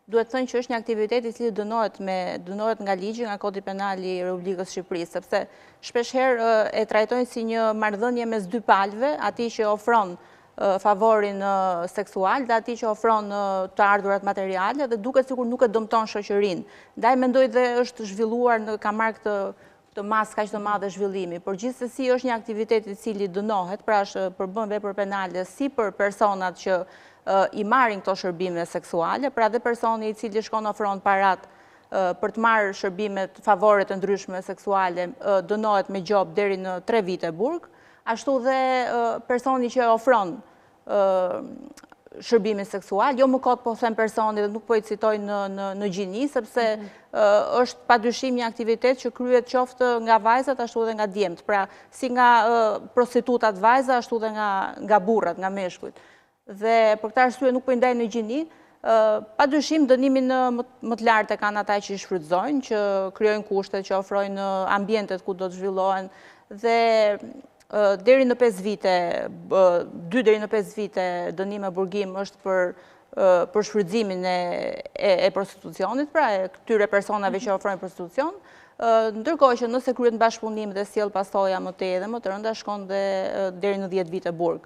Duhet thënë që është një aktivitet i cili dënohet me dënohet nga ligji, nga Kodi Penal i Republikës së Shqipërisë, sepse shpeshherë e trajtojnë si një marrëdhënie mes dy palëve, atij që ofron favorin seksual dhe atij që ofron të ardhurat materiale dhe duket sikur nuk e dëmton shoqërinë. Ndaj mendoj dhe është zhvilluar në ka marrë këtë këtë masë kaq të madhe zhvillimi, por gjithsesi është një aktivitet i cili dënohet, pra është përbën vepër penale si për personat që i marrin këto shërbime seksuale, pra dhe personi i cili shkon ofron parat për të marrë shërbimet, favoret e ndryshme seksuale, dënohet me gjobë deri në 3 vite burg, ashtu dhe personi që ofron shërbimin seksual, jo më kot po them personi dhe nuk po i citoj në, në, në gjini, sepse mhm. është pa dyshim një aktivitet që kryhet qoftë nga vajzat, ashtu dhe nga djemtë, pra si nga prostitutat vajza, ashtu dhe nga, nga burrat, nga meshkujt. Dhe për këtë arsye nuk po i ndaj në gjini, pa dyshim dënimin më të lartë e kanë ata që i shfrytëzojnë, që krijojnë kushtet, që ofrojnë ambientet ku do të zhvillohen dhe deri në 5 vite, 2 deri në 5 vite dënim me burgim është për për shfrytëzimin e, e, e prostitucionit, pra e këtyre personave që ofrojnë prostitucion, ndërkohë që nëse kryhet në bashkëpunim dhe sjell pasoja më tej dhe më të rënda, shkon dhe deri në 10 vite burg.